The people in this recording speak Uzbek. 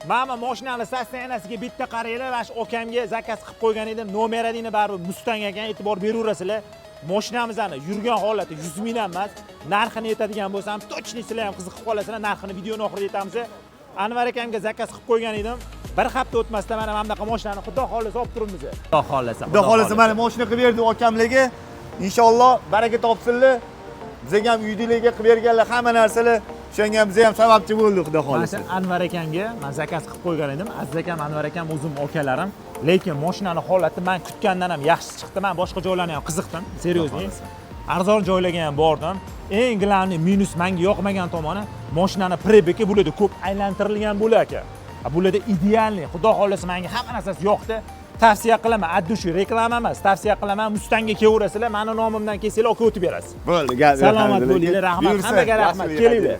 Mana mashinani состояния siga bitta qaranglar. Mana shu okamga заказ qilib qo'ygan edim. Номер один baribir Mustang ekan, e'tibor beraverasizlar. Mashinamizni yurgan holati 100 ming ham emas. Narxini aytadigan bo'lsam, точно sizlar ham qiziqib qolasizlar. Narxini videoni oxirida aytamiz. Anvar akamga заказ qilib qo'ygan edim. Bir hafta o'tmasdan mana bunaqa mashinani, xudo xohlasa, olib turibmiz. Xudo xohlasa. Xudo xohlasa, mana mashina qilib berdi akamlarga. Inshaalloh baraka topsinlar. Bizga ham uydagilarga qilib berganlar hamma narsalar. O'shanga ham biz ham sababchi bo'ldik, xudo Mana xohlasa. shu Anvar akamga man заказ qilib qo'ygan edim. Aziz akam, Anvar akam o'zim akalarim. Lekin mashinani holati man kutgandan ham yaxshi chiqdi. Man boshqa joylarni ham qiziqdim, серьезный. Arzon joylarga ham bordim. Eng главный минус, menga yoqmagan tomoni, mashinani пробег i bularda ko'p aylantirilgan bo'lar ekan. Bularda идеальный. Xudo xohlasa, menga hamma narsasi yoqdi. Tavsiya qilaman, от души, reklama emas, tavsiya qilaman. Mustangga kelaverasizlar, mani nomimdan kelsanglar, aka o'tib berasiz. Bo'ldi, gap yo'q. Salomat bo'linglar, rahmat. Buyursa, Hammaga rahmat. yaxshi. Kelinglar.